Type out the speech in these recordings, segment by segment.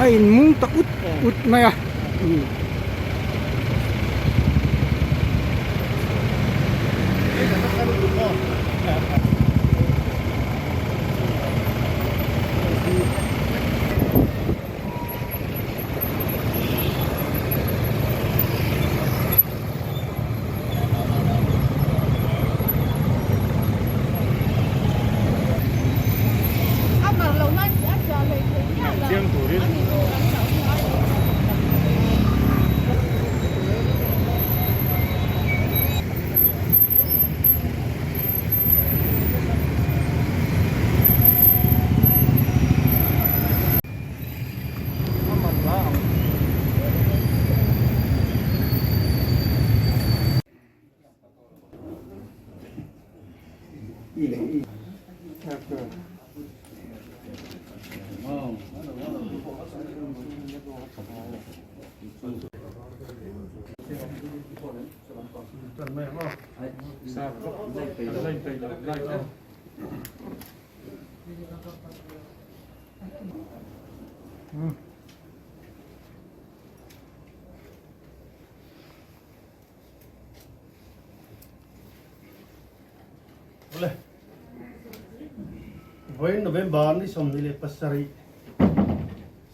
A in mung ta ut ut mai a. Awle. Vawiin November ni 27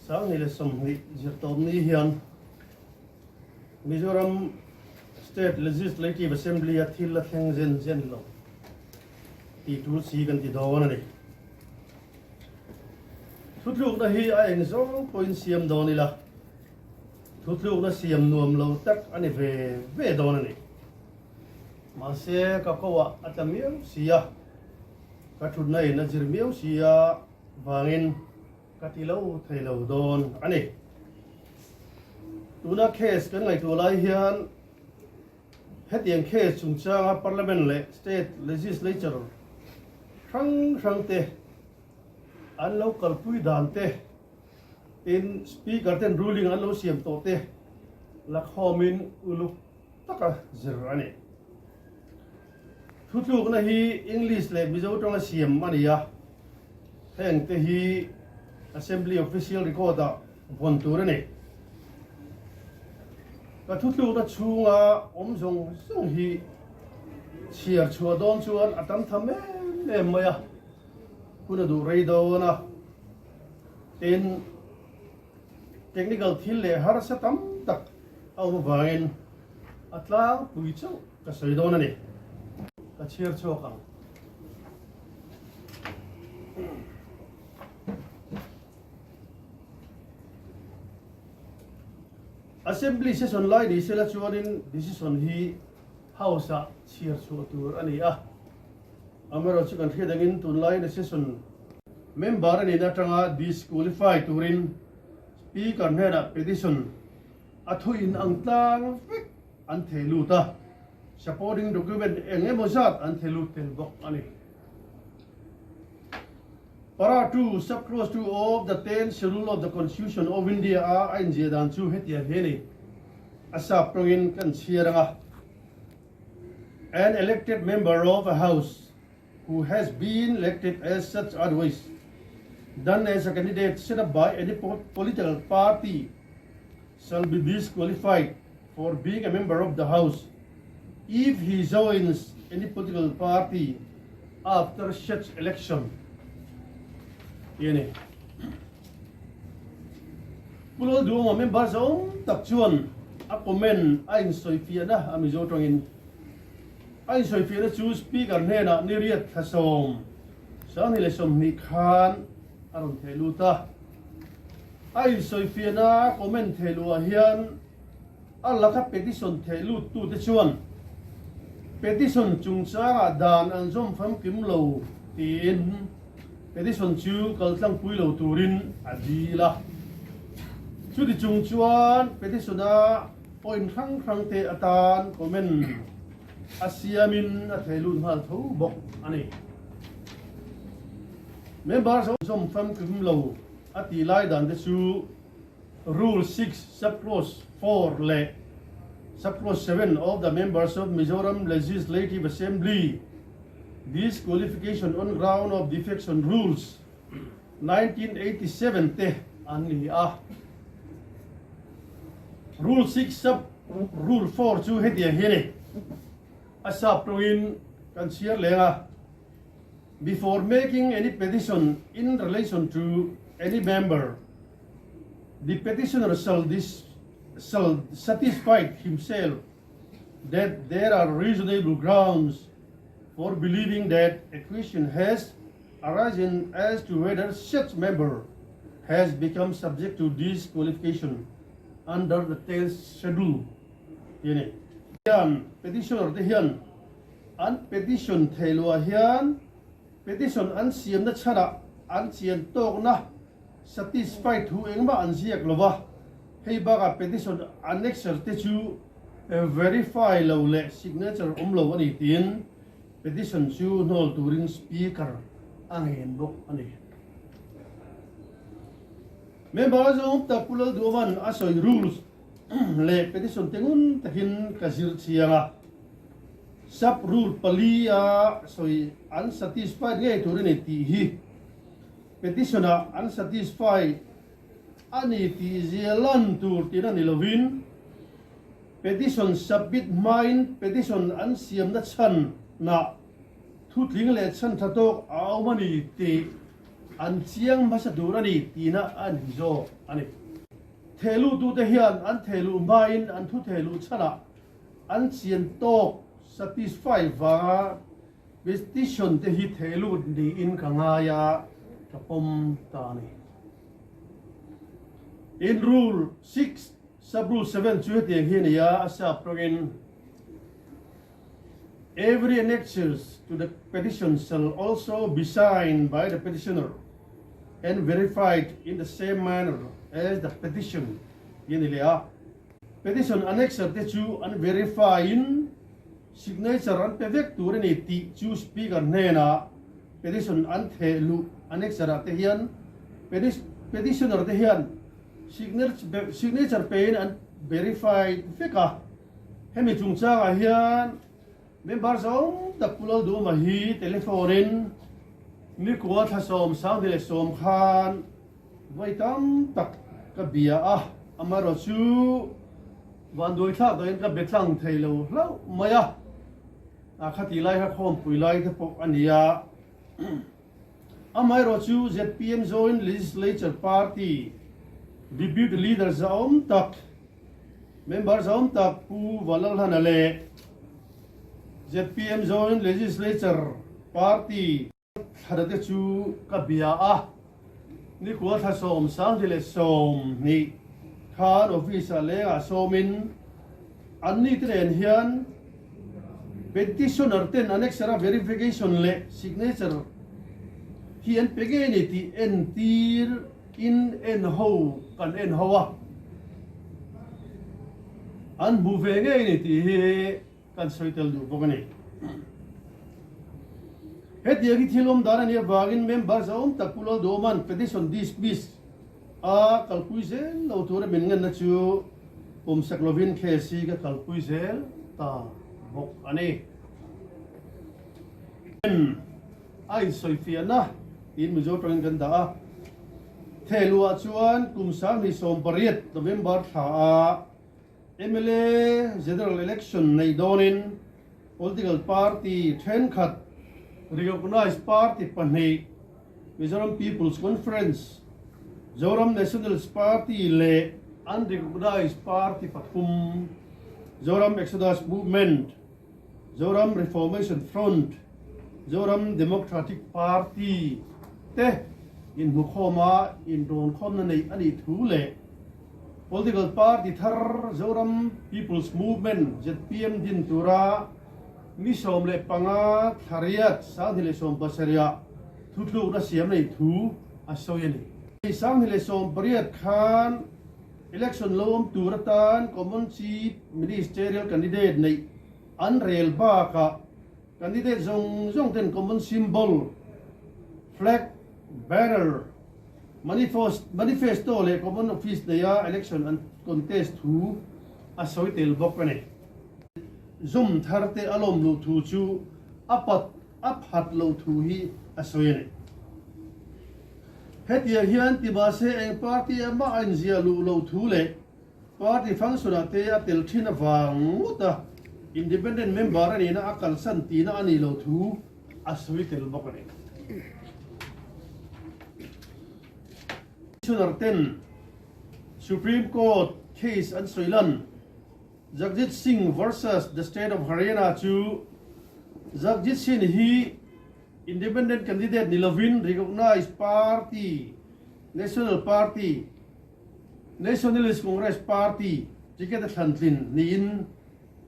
2020 zirtawpni hian Mizoram State Legislative Assembly a thil a thleng zen zen lo tih tul si kan ti dawn a ni. Thutlukna hi a eng zawng pawhin siam dawn ila, thutlukna siam nuam lo tak a ni ve ve dawn a ni. Mahse, ka koah a tla miau si a, ka thutna in a zir miau si a vangin ka ti lo thei lo dawn a ni. Tuna case kan ngaihtuah lai hian Hetiang case chungchanga Parliament leh State Legislature hrang hrang te an lo kalpui dan te, tin Speaker ten ruling an lo siam tawh te lakhawmin uluk taka zir a ni. Thutlukna hi English leh Mizo tanga siam a ni a, heng te hi Assembly Official Record ah vawn tur a ni. Ka thutlukna chhunga awm zawng zawng hi chhiar chhuah dawn chuan a tam tham em em mai a, hun a duh rei dawn a. Tin, technical thil leh harsa tam tak a awm avangin a tlangpui chauh ka sawi dawn a ni. Ka chhiar chhuak ang. Assembly session lai ni sela chuanin decision hi House ah chhiar chhuah tur a ni a. Amaherawhchu kan hriat angin tunlaiin a session member a nihna atanga disqualify turin Speaker hnenah petition a thuin ang tlang vek an thei lut a, supporting document eng emaw zat an thei lut tel bawk a ni. Para 2, Sub-Clause 2 of the Tenth Schedule of the Constitution of India a a inziah dan chu hetiang hi a ni. A sap tawngin kan chhiar ang a, An elected member of a house who has been elected as such otherwise than as a candidate set up by any political party shall be disqualified for being a member of the house if he joins any political party after such election tih a ni. Pu Lalduhawma member zawng tak chuan a comment a insawifiahna a Mizo tawngin a insawifiahna chu Speaker hnenah ni riat thla sawm 2020 khan a rawn theh lut a. A insawifiahna comment theh luhah hian A laka petition theh luttute chuan petition chungchangah dan an zawm famkim lo tiin petition chu kaltlangpui lo turin a dil a. Chuti chung chuan petition-a point hrang hrangte atan comment a siamin a theh lut nghal tho bawk a ni. Member zawm famkim lo a tih lai dan te chu Rule 6, Sub-Clause 4 leh Sub-Clause 7 of the Members of Mizoram Legislative Assembly Disqualification on Ground of Defection Rules, 1987 te an ni a. Rule 6 sub rule 4 chu hetiang hi a ni. A sap tawngin kan chhiar leng a. Before making any petition in relation to any member, the petitioner shall dis shall satisfy himself that there are reasonable grounds for believing that a question has arisen as to whether such member has become subject to disqualification under the tenth schedule tih a ni. Hian petitioner te hian an petition theiluah hian petition an siamna chhanah an chian tawkna satisfied thu engmah an ziak lo va, hei bakah petition annexure te chu verify lo leh signature awm lo a ni tiin petition chu hnawl turin Speaker a ngen bawk a ni. Member zawng tak Pu Lalduhawman a sawi rules leh petition te ngun takin ka zir chiang a, sub rule palia sawi an satisfied ngei tur a ni tih hi Petition ah an satisfy a ni tih zia lan tur tihna ni lovin, petition submit hmain petition an siamna chhan nah thutling leh chhan tha tawk a awm a ni tih an chiang hmasa tur a ni tihna a ni zawk a ni. Thehluhtute hian an thehluh hmain an thu thehluh chhanah an chian tawk satisfy vanga Petition te hi theh lut niin ka ngai a, ka pawm ta a ni. In Rule 6, Sub-Rule 7 chu hetiang hi a ni a, a sap tawngin, Every annexures to the petition shall also be signed by the petitioner and verified in the same manner as the petition tih a ni leh a. Petition annexure te chu an verify in Signature an pe vek tur a ni tih chu Speaker hnenah petition an theh luh annexure ah te hian petitioner te hian signature pein an verified vek a. Hemi chungchangah hian member zawng tak Pu Lalduma hi telephone in nikua thla 11 khan Vawi tam tak ka bia a, amaherawh chu vanduai thlak dawhin ka be tlang thei lo hlauh mai a, a khati lai kha khawmpui lai te pawh a ni a. Amaherawh chu zpm Joint Legislature Party Deputy Leader zahawm tak, member zahawm tak Pu Valalhana leh zpm Joint Legislature Party, Thla te chu ka bia a, nikua thla 10 20 khan office ah lengah sawmin an ni te nen hian petitioner ten annexure a verification leh signature hi an pe ngei ni tih entir in en ho kan en ho a, an hmu ve ngei ni tih hi Kan sawi tel duh bawk a ni. Hetiang hi thil awm dan a nih avangin member zahawm tak Pu Lalduhawma'n petition dismiss a kalpui zel lo tura min ngenna chu pawmsak lovin case hi ka kalpui zel ta bawk a ni. A insawifiahna tiin Mizo tawngin kan dah a. Thehluah chuan kum 2018 November thla a Mla General Election neih dawnin political party thenkhat recognised party pahnih Mizoram People's Conference, Zoram Nationalist Party leh unrecognised party pathum Zoram Exodus Movement, Zoram Reformation Front, Zoram Democratic Party te inhmukhawma inrawnkhawmna neih a nih thu leh Political party thar Zoram People's Movement, zpm, din tura ni 15 thla riat 2017 ah thutlukna siam nei thu a sawi a ni. 2018 khan election lo awm tur atan Common Chief Ministerial Candidate neih an rel bakah candidate zawng zawng ten common symbol, flag, banner, Manifesto leh Common Office neia election an contest thu a sawi tel bawk a ni. Zawm thar te a lawm loh thu chu a pat a phat loh thu hi a sawi a ni. Hetiang hian ti mahse eng party ah mah a inziah luh loh thu leh party function ah te a tel thin avang ngawt a independent member a nihna a kalsan tihna a nih loh thu a sawi tel bawk a ni. Commissioner ten Supreme Court case an sawi lan Jagjit Singh versus the State of Haryana chu Jagjit Singh hi Independent candidate ni lovin recognised party, National Party, Nationalist Congress Party ticket a thlan tlin niin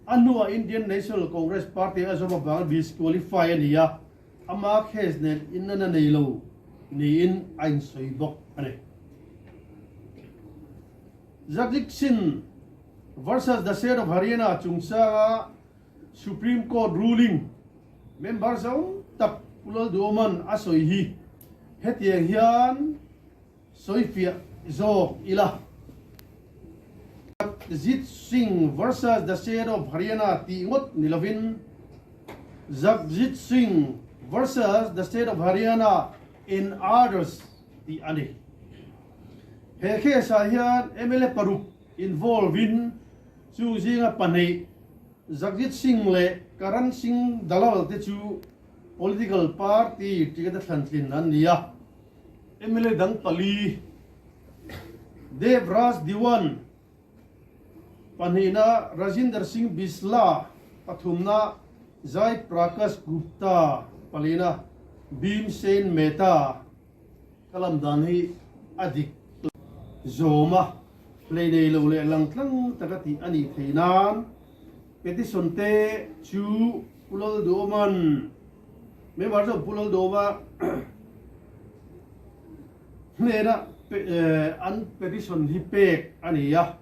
a hnuah Indian National Congress Party a zawm avanga disqualify a ni a, ama case nen inana nei lo niin a insawi bawk a ni. Jagjit Singh versus the State of Haryana chungchanga Supreme Court ruling member zawng tak Pu Lalduoman a sawi hi hetiang hian sawi fiah zawk ila. Jagjit Singh versus the State of Haryana tih ngawt ni lovin Jagjit Singh versus the State of Haryana and others tih a ni. He case ah hian mla paruk involve in Chu zinga pahnih, Jagjit Singh leh Karan Singh Dalal te chu political party ticket a thlantlin an ni a. Mla dang pali, Dev Raj Diwan, pahnihna Rajinder Singh Bisla, pathumna Jai Prakash Gupta, palina Bhim Sen Mehta. Ka lam dan hi a dik zawm a, hlei nei lo leh lang tlang taka tih a nih theih nan petition te chu Pu Lalduhawma'n member chuan Pu Lalduhawma hnena an petition hi pek a ni a,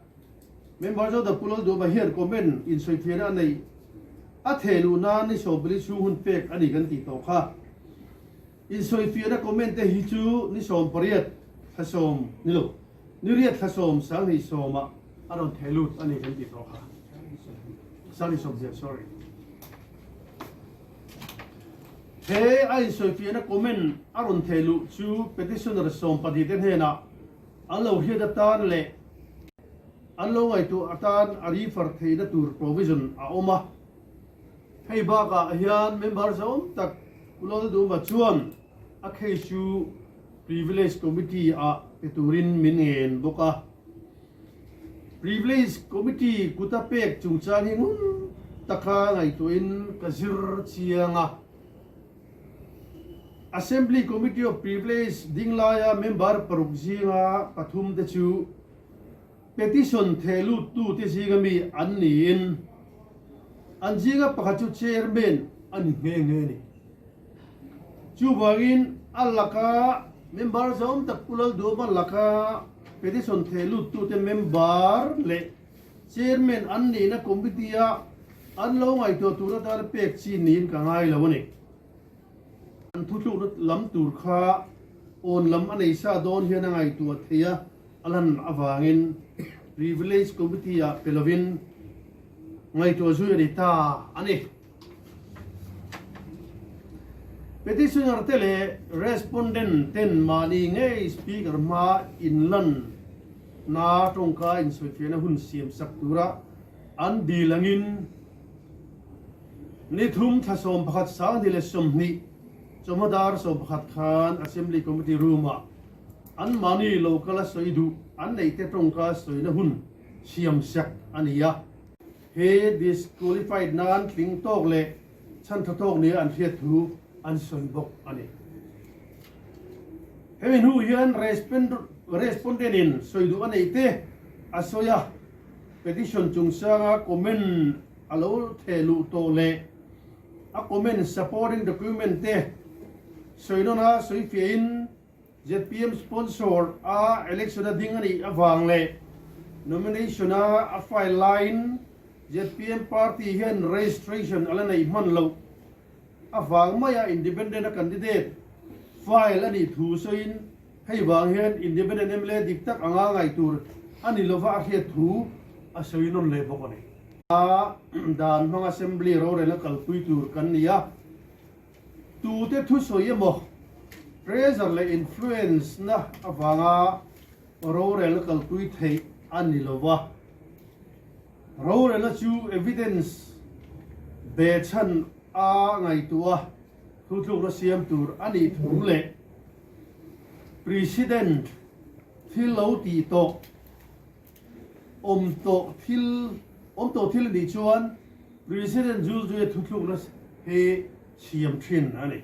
member chuan Pu Lalduhawma hian comment insawifiahna a neih a theh luh nan ni 14 chhung hun pek a ni kan tih tawh kha. Insawifiahna comment te hi chu ni 18 thla sawm ni lo, ni riat thla sawm 20 ah a rawn theh lut a ni kan tih tawh kha. 20 ziah sorry. He a insawifiahna comment a rawn theh luh chu petitioner 12 te hnenah an lo hriat atan leh an lo ngaihtuah atan a refer theihna tur provision a awm a. Hei bakah hian member zawm tak Pu Lalduma chuan a case chu Privilege Committee ah pe turin min ngen bawk a. Privilege Committee kuta pek chungchang hi ngun taka ngaihtuahin ka zir chiang a. Assembly Committee of Privilege ding laia member paruk zinga pathum te chu Petition theh luttute zinga mi an niin an zinga pakhat chu Chairman a ni nghe nghe a ni. Chuvangin a laka member zawm tak Pu Lalduhawma laka petition theh luttute member leh Chairman an nihna committee-a an lo ngaihtuah tur atana pek chi niin ka ngai lo a ni. An thutlukna lam tur kha awn lam a nei sa dawn hian a ngaihtuah thei a, a lan avangin Privilege Committee ah pe lovin ngaihtuah zui a ni ta a ni. Petitioner te leh Respondent ten mahni ngei Speaker hma inlan na tawngka insawifiahna hun siam sak tura an dil angin Ni thum thla 11 2020 chawhma dar 11 khan Assembly Committee Room ah anmahni local a sawi duh an neih te tawngka sawina hun siam sak a ni a. He disqualified nan tling tawk leh chhan tha tawk nia an hriat thu an sawi bawk a ni. Hemi hnu hian respondent in sawi duh a neih te a sawi a, petition chungchanga comment a lo theh luh tawh leh a comment supporting document te sawi nawn a sawi fiahin zpm sponsor a election a ding a nih avang leh nomination a a file laiin zpm party hian registration a la neih hman loh avang maia independent a candidate file a nih thu sawiin hei vang hian independent mla dik tak anga ngaih tur a ni lova a hriat thu a sawi nawn leh bawk a ni. A dan hmang assembly rorelna kalpui tur kan ni a, tute thusawi emaw? Pressure leh influence na avanga rorelna kalpui theih a ni lo va. Rorelna chu evidence be chhan a ngaihtuah a, thutlukna siam tur a nih thu leh President thil lo tih tawh awm tawh thil awm tawh thil a nih chuan President Zulzui a thutlukna hi siam thin a ni.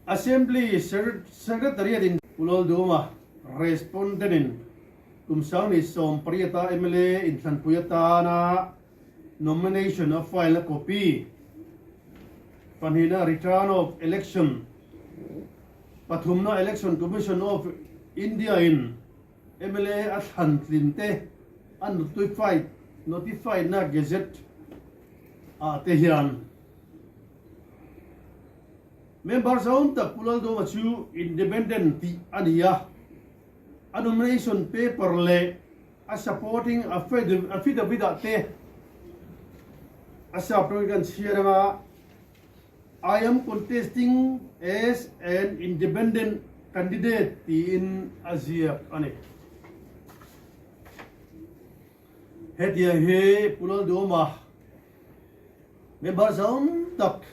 Assembly Secretariat in Pulawlduma Respondent in kum 2018 a mla inthlanpui atana nomination a file a copy pahnihna return of election pathumna Election Commission of India in mla a thlan tlin te a notified notified na gazette ah te hian Member zawng tak Pu Laldawma chu Independent tih a ni a, a nomination paper leh a supporting affidavit ah te a sap rawng kan chhiar anga I am contesting as an independent candidate tiin a ziak a ni. Hetiang hi Pu Laldawma member zawng tak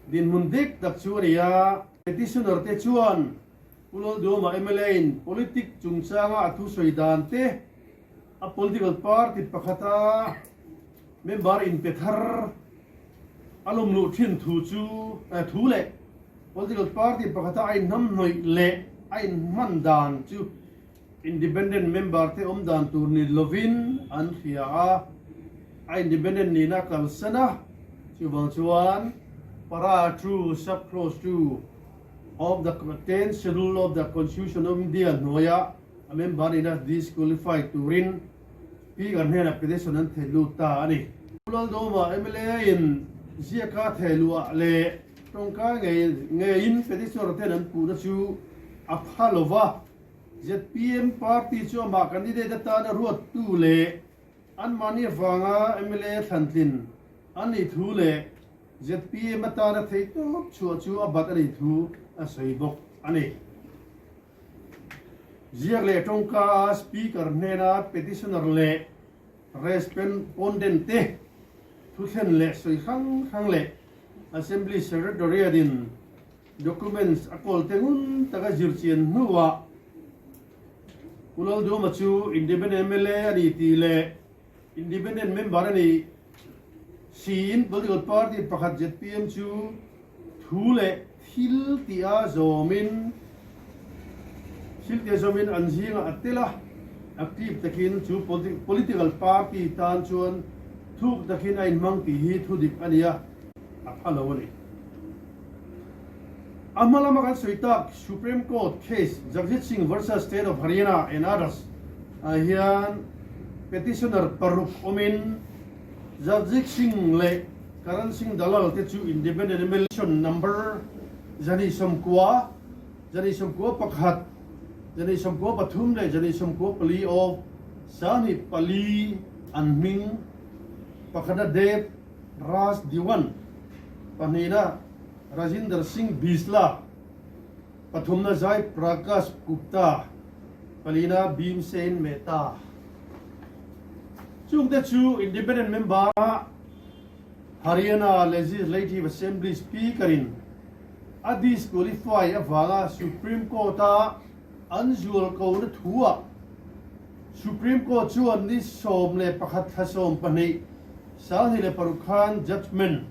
Dinhmun dik tak chu a ni a. Petitioner te chuan Pu Lalduhoma mla in politic chungchanga a thusawi dan te, a political party pakhata member inpe thar a lawmluh thin thu chu thu leh political party pakhata a inhnamhnawih leh a inhman dan chu independent member te awm dan tur ni lovin an hria a, a independent nihna a kalsan a, chuvang chuan para 2 sub clause 2 of the tenth schedule of the Constitution of India hnuaia a member nihna disqualify turin Speaker hnenah petition an theh lut ta a ni. Pu Laldawma mla in ziaka theh luah leh tawngkai ngeiin petitioner ten an puhna chu a pha lova, Zpm party chu amah candidate atana ruattu leh anmahni avanga mla thlantlin an nih thu leh zpm atana theihtawp chhuah chu a bat a nih thu a sawi bawk a ni. Ziak leh tawngka a Speaker hnena petitioner leh respondent te thuthlen leh sawi hrang hrang leh Assembly Secretariat in Documents a kawl te ngun taka zir chian hnuah Pu Lalduma chu Independent mla a ni tih leh Independent member a nih siin political party pakhat zpm chu thu leh thil tia zawmin thil tia zawmin an zingah a tel a, active takin chu political party tan chuan thuk takin a inhmang tih hi thudik a ni a, a pha lo a ni. A hma lama kan sawi tak Supreme Court case Jagjit Singh versus State of Haryana and others ah hian petitioner paruk awmin Jagjit Singh leh Karan Singh Dalal te chu Independent mla number 290, 291, 293 leh 294 of 24 an hming pakhata Dev Raj Diwan, pahnihna Rajinder Singh Bisla, pathumna Jai Prakash Gupta, palina Bhim Sen Mehta. Chungte chu Independent member Haryana Legislative Assembly Speaker-in a disqualify avanga Supreme Court-a an zualkona thu-ah Supreme Court chuan ni 11 thla 12, 2006 khan judgement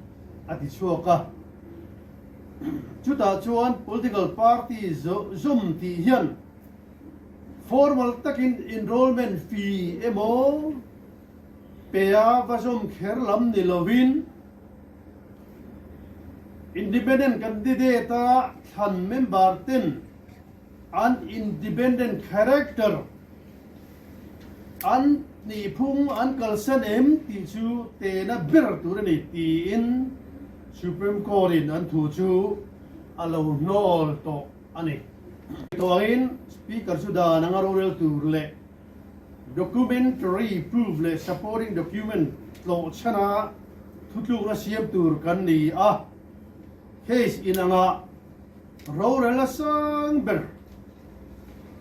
a ti chhuak a. Chutah chuan political party zawm tih hian formal takin enrolment fee emaw pe a va zawm kher lam ni lovin independent candidate a thlan member ten an independent character an nihphung an kalsan em tih chu tehna ber tur a ni tiin Supreme Court in an thu chu a lo hnawl tawh a ni. Tuangin Speaker chu dan anga rorel tur leh documentary proof leh supporting document tlawh chhana thutlukna siam tur kan ni a. Case inanga rorel a sang ber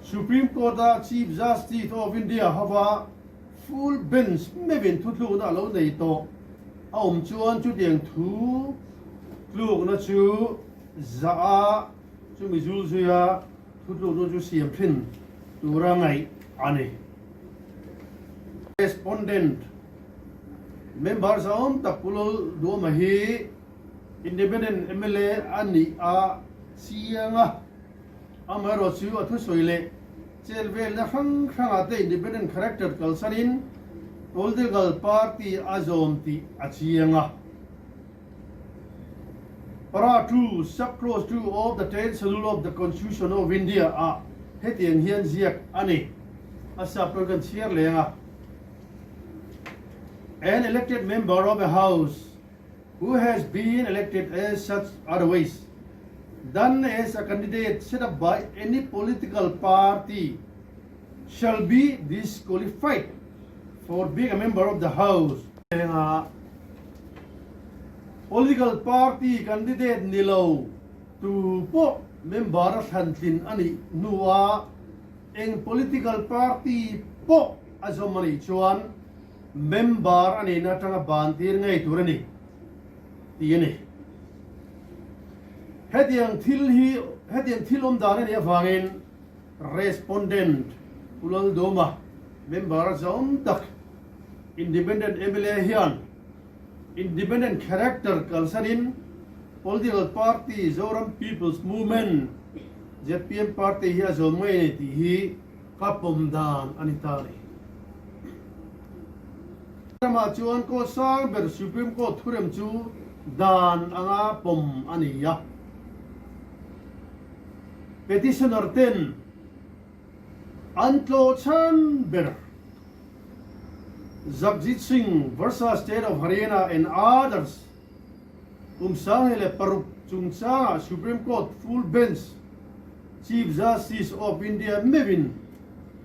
Supreme Court-a Chief Justice of India hova full bench meuhin thutlukna a lo nei tawh a awm chuan chutiang thu tlukna chu zah a chumi zul zuia thutlukna chu siam thin tura ngaih a ni. Respondent Member zawng tak Pu Lalduama hi Independent mla a nih a chiang a, amaherawh chu a thusawi leh chet velna hrang hrangah te Independent character kalsanin political party a zawm tih a chiang a. Para 2, Sub-Clause 2 of the Tenth Schedule of the Constitution of India ah hetiang hian ziak a ni. A sap pawh kan chhiar leng a. An elected member of a house who has been elected as such otherwise than as a candidate set up by any political party shall be disqualified for being a member of the house. Lenga political party candidate ni lo tu pawh member a thlan tlin a nih hnuah eng political party pawh a zawm a nih chuan Member a nihna atanga ban tir ngei tur a ni tih a ni. Hetiang thil hi hetiang thil awm dan a nih avangin Respondent Pu Laldawma member a zawm tak Independent mla hian Independent character kalsanin Political Party Zoram People's Movement, zpm Party, hi a zawm ngei a ni tih hi Ka pawm dan a ni ta ni. Ramah chuan court sang ber Supreme Court thurem chu dan anga pawm a ni a. Petitioner ten an tlawh chhan ber Jagjit Singh versus State of Haryana and others kum 2006 chungchangah Supreme Court full bench Chief Justice of India meuhin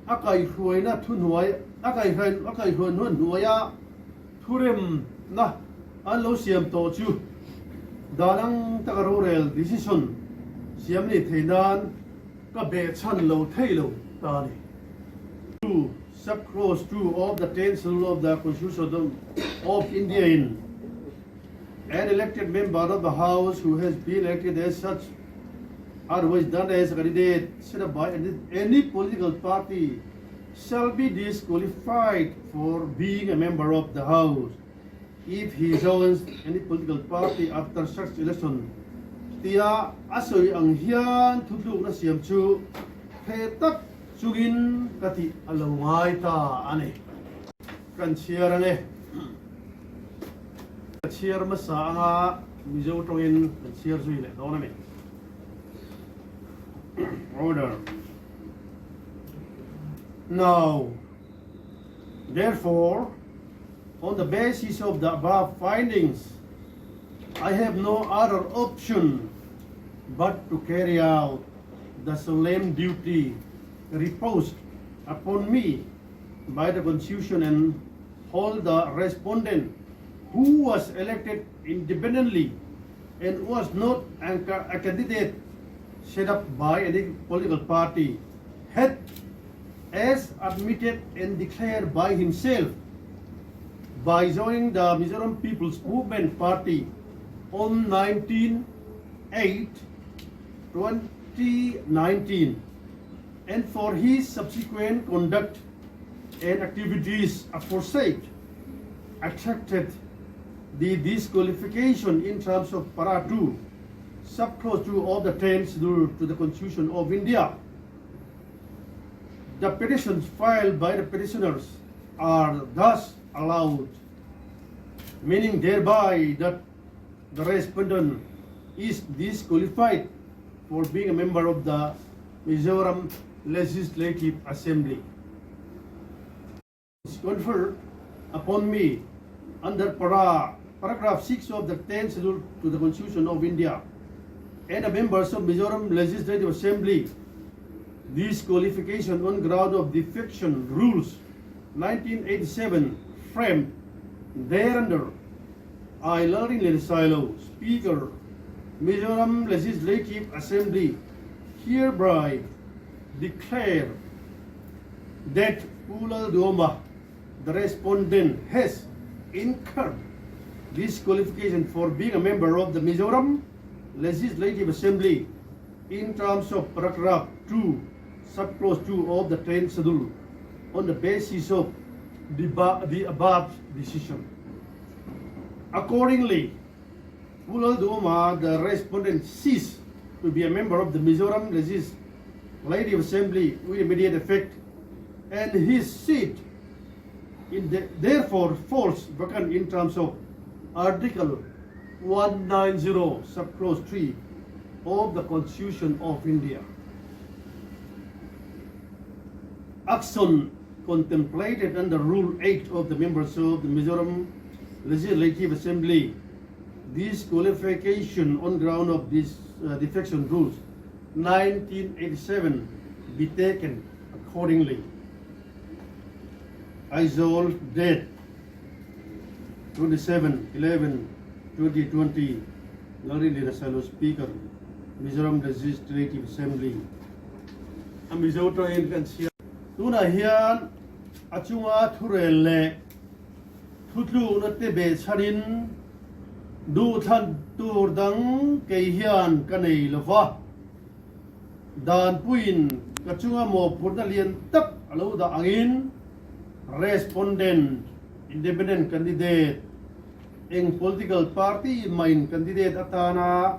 a kaihhruaina thuhnuai a kaihhruai a kaihhruai hnuaia thuremna an lo siam tawh chu dan ang taka rorel decision siam ni thei nan ka behchhan lo thei lo ta a ni. 2, Sub-Clause 2 of the Tenth Schedule of the Constitution of India in An elected member of the House who has been elected as such otherwise done as a candidate set up by any political party shall be disqualified for being a member of the House if he joins any political party after such election tia a sawi ang hian thutlukna siam chu theh tak chungin ka tih a lo ngai ta a ni. Kan chhiar ang e. Ka chhiar hmasa anga Mizo tawngin kan chhiar zui leh dawn a ni. Order. Now, therefore, on the basis of the above findings, I have no other option but to carry out the solemn duty reposed upon me by the Constitution and hold the respondent who was elected independently and was not a candidate set up by any political party had as admitted and declared by himself by joining the Mizoram People's Movement Party on 19 8 2019 and for his subsequent conduct and activities aforesaid attracted the disqualification in terms of para 2 sub-clause 2 of the 10th schedule to the Constitution of India. The petitions filed by the petitioners are thus allowed, meaning thereby that the respondent is disqualified for being a member of the Mizoram Legislative Assembly. Is conferred upon me under para paragraph 6 of the 10th Schedule to the Constitution of India and the members of Mizoram Legislative Assembly disqualification on ground of defection rules 1987 framed thereunder I Lalrinliana Sailo, Speaker, Mizoram Legislative Assembly hereby declare that Pu Lalduhoma, the respondent, has incurred disqualification for being a member of the Mizoram Legislative Assembly in terms of paragraph 2, subclause 2 of the 10th Schedule on the basis of the, the above decision. Accordingly, Pu Lalduhoma, the respondent, ceased to be a member of the Mizoram Legislative Assembly with immediate effect and his seat in the, therefore falls vacant in terms of Article 190 subclause 3 of the Constitution of India. Action contemplated under Rule 8 of the members of the Mizoram Legislative Assembly disqualification on ground of this defection rules 1987 be taken accordingly. Aizawl date 27 11 2020 Lalrinliana Sailo Speaker Mizoram Legislative Assembly a Mizo tawngin kan chhiar. Tunah hian a chunga thurel leh Thutlukna te behchhanin duhthlan tur dang kei hian ka nei lo va, danpuiin ka chunga mawhphurhna lian tak a lo dah angin respondent, independent candidate, eng political party main candidate atana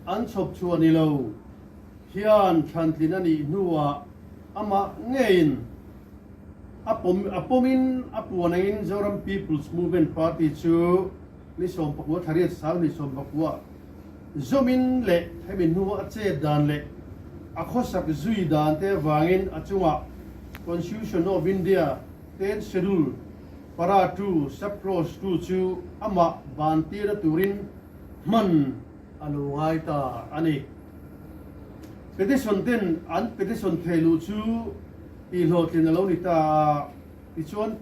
an chhawp chhuah ni lo hian thlantlin a nih hnuah amah ngeiin A pawm a pawmin a puan angin Zoram People's Movement Party chu ni 19 thla riat sang ni 19 zawmin leh hemi hnua a chet dan leh a khawsak zui dan te avangin a chungah Constitution of India 10 Schedule para 2 sub-clause 2 chu amah ban tirna turin hman a lo ngai ta a ni. Petition ten an petition thei luh chu tih hlawhtlin a lo ni ta a, tichuan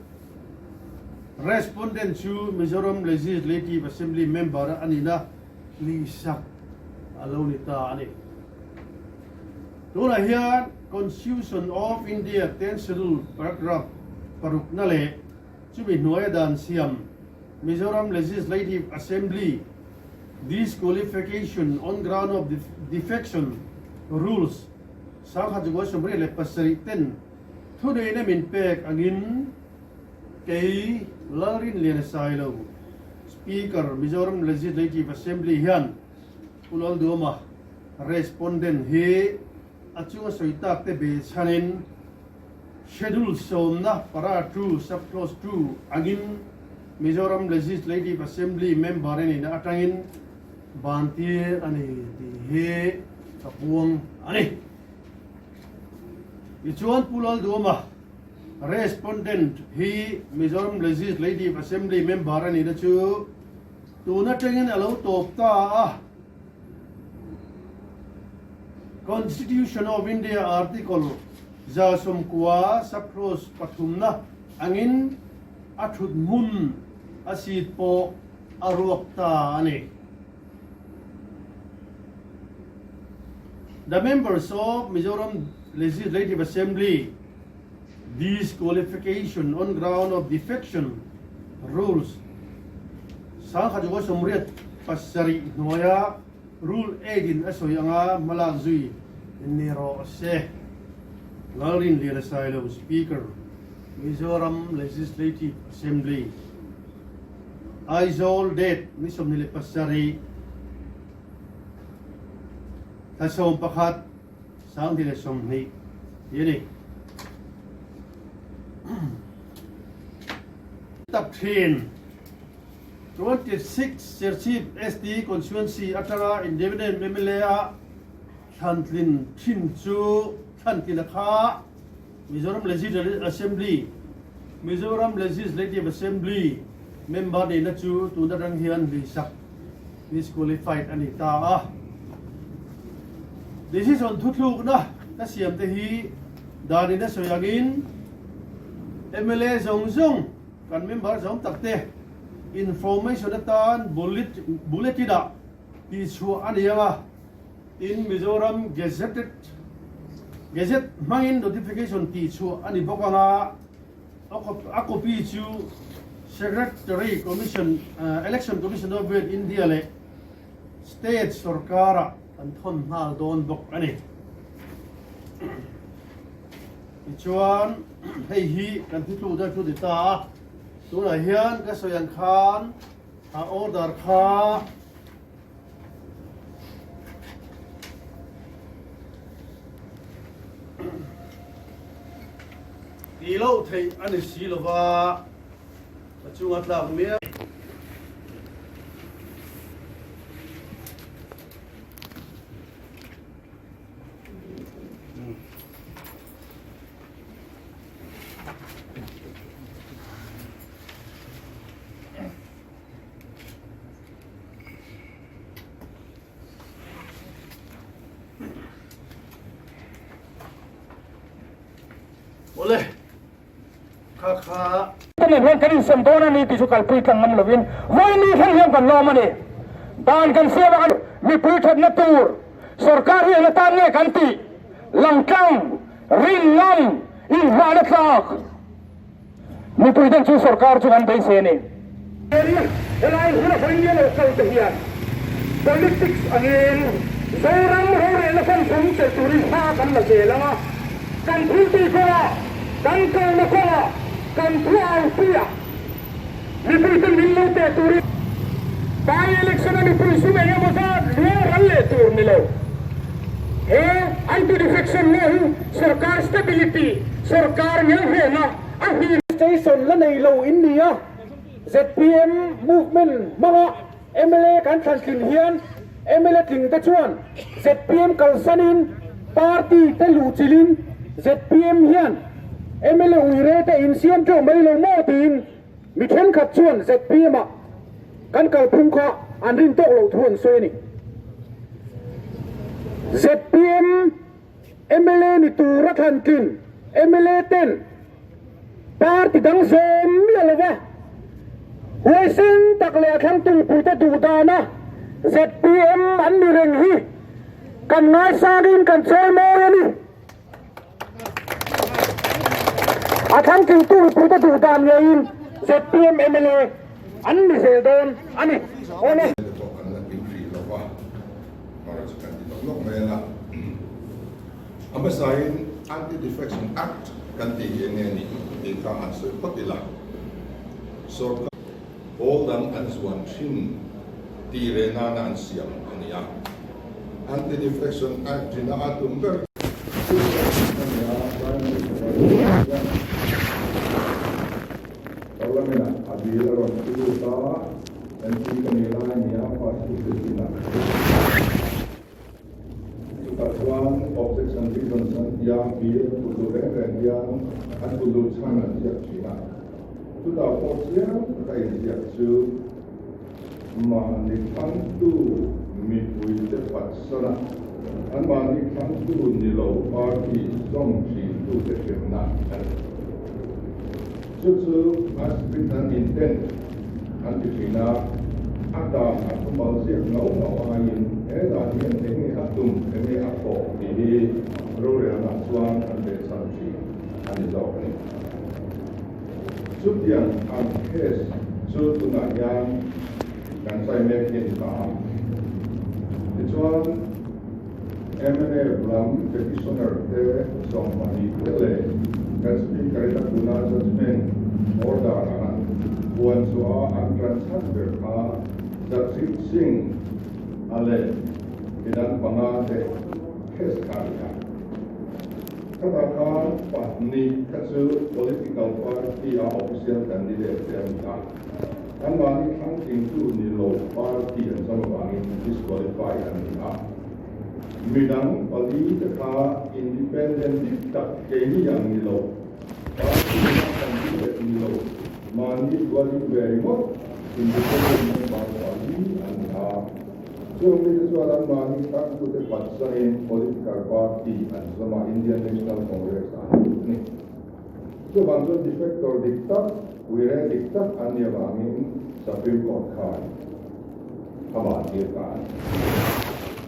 respondent chu Mizoram Legislative Assembly member a nihna hlihsak a lo ni ta a ni. Tunah hian Constitution of India 10 Schedule paragraph parukna leh chumi hnuaia dan siam Mizoram Legislative Assembly Disqualification on ground of defection rules 1987 ten thuneihna min pek angin kei Lalrinliana Sailo, Speaker, Mizoram Legislative Assembly hian Pu Lalduhoma respondent hi a chunga sawi tak te be chhanin Schedule sawmna para 2 sub-clause 2 angin Mizoram Legislative Assembly member a nihna atangin ban tir a ni tih hi ka puang a ni. Tichuan Pu Lalduhoma respondent hi Mizoram Legislative Assembly member a nihna chu tun atangin a lo tawp ta a. Constitution of India Article 90 sub-clause pathumna angin a thut hmun a seat pawh a ruak ta a ni. The members of Mizoram Legislative Assembly disqualification on ground of defection rules 1987 hnuaia Rule 8 in a sawi anga hmalak zui ni rawh se. Lalrinliana Sailo, Speaker, Mizoram Legislative Assembly, Aizawl, Date, ni 27, thla 11, 2020 tih a ni. Tak thin. 26 Serchhip ST Constituency atanga Independent mla a thlantlin thin chu thlantlin a kha Mizoram Legislative Assembly Mizoram Legislative Assembly member nihna chu tun atang hian hlisak disqualified a ni ta a. Decision thuthlukna ka siam te hi danin a sawi angin mla zawng zawng Kan member zawng tak te information atan bulletin ah tihchhuah a ni ang a, tin Mizoram Gazetted Gazette hmangin notification tihchhuah a ni bawk ang a, a copy chu Secretary Commission Election Commission of India leh State sorkara kan thawn nghal dawn bawk a ni. Tichuan hei hi kan thuthluk dawn thu ti ta a, tunah hian ka sawi ang khan a order kha Tih loh theih a ni si lova, ka chunga tlak miau. Awle, kha kha. Tene hian kan insem dawn a ni tih chu kalpui tlang ngam lovin vawiin ni thleng hian kan lawm a ni. Dan kan siam a kan mipui thatna tur sorkar hi eng atan nge kan tih langtlang, rin ngam, inhahna tlak. Mipui ten chu sorkar chu kan beisei a ni. Helai huna vawiin lo kal te hian politics angin Zoram rorelna famthum chelh turin hma kan la zel ang a, kan thiltih kawngah, kan kalna kawngah, kan thu aupuiah mipui ten min lo teh turin by election a mipui sum eng emaw zat luang ral leh tur ni lo. He anti-defection law hi sorkar stability, sorkar ngelhrehna a hlim. Station la nei lo in ni a, zpm movement hmanga mla kan thlan tlin hian mla tling te chuan zpm kalsanin party te luhchilhin zpm hian mla uire te insiam teuh mai lo maw tiin Mi thenkhat chuan zpm ah kan kalphung kha an rin tawk loh thu an sawi a ni. Zpm mla ni tura thlan tlin mla ten party dang zawm miah lova huaisen tak leh a thlangtungpuite duh dana zpm an ni reng hi kan ngaisangin kan chawimawi a ni. A thlangtlingtu mipuite duh dan ngeiin zpm mla an ni zel dawn a ni. Awn e. Te pawh kan la kim hrih lo va, mara chu kan ti lawk lawk mai a. A hmasain Anti-Defection Act kan tih hi eng nge ni tih kha han sawi phawt ila. Sorkar pawl dang an zuan thin tih reh nana an siam a ni a. Anti-Defection Act ina a tum ber chu a ni a, Prime Minister hian Parliament-ah a bill a rawn thu lut a, MP ka nih lai a ni a, first bulletin-ah ka thu lut a. Chutah chuan objection reasons an ti a, bill put lut reng reng hian an put lut chhan an ziak thin a. Chutah pawh chiang taka inziak chu Mahni thlangtu mipuite patsana anmahni thlangtu ni lo party zawm thintute hremna a ni. Chu chu as written intent an ti thin a, a dan a thumal ziak ngau ngau aiin he dan hian eng nge a tum, eng nge a thawh tih hi rorelna chuan an behchhan thin a ni zawk a ni. Chutiang ang case chu tunah hian kan chai mek hi a ni ta a. Tichuan, mnf lam petitioner te 20 te leh kan Speaker in a tuna judgement order an puan chhuah a an tan chhan ber kha Jagjit Singh a leh midang panga te case kha a ni a. Khatah khan pahnih kha chu political party a official candidate te a ni a, anmahni thlangtlingtu ni lo party an zam avangin disqualify an ni a. Midang pali te kha independent dik tak keini ang ni lo, party a candidate ni lo, mahni dualing ve ringawt independent member pali an ni a. Chung mite chuan anmahni tangtute patsanin political party an zawm a, Indian National Congress an lut a ni. Chuvang chuan defector dik tak, uire dik tak an nih avangin Supreme Court khan. a ban tir ta a ni.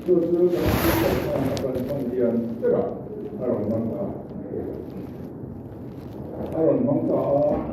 Chu chu kan Speaker khan a kan hman lian berah a rawn hmang ta a. A rawn hmang ta a.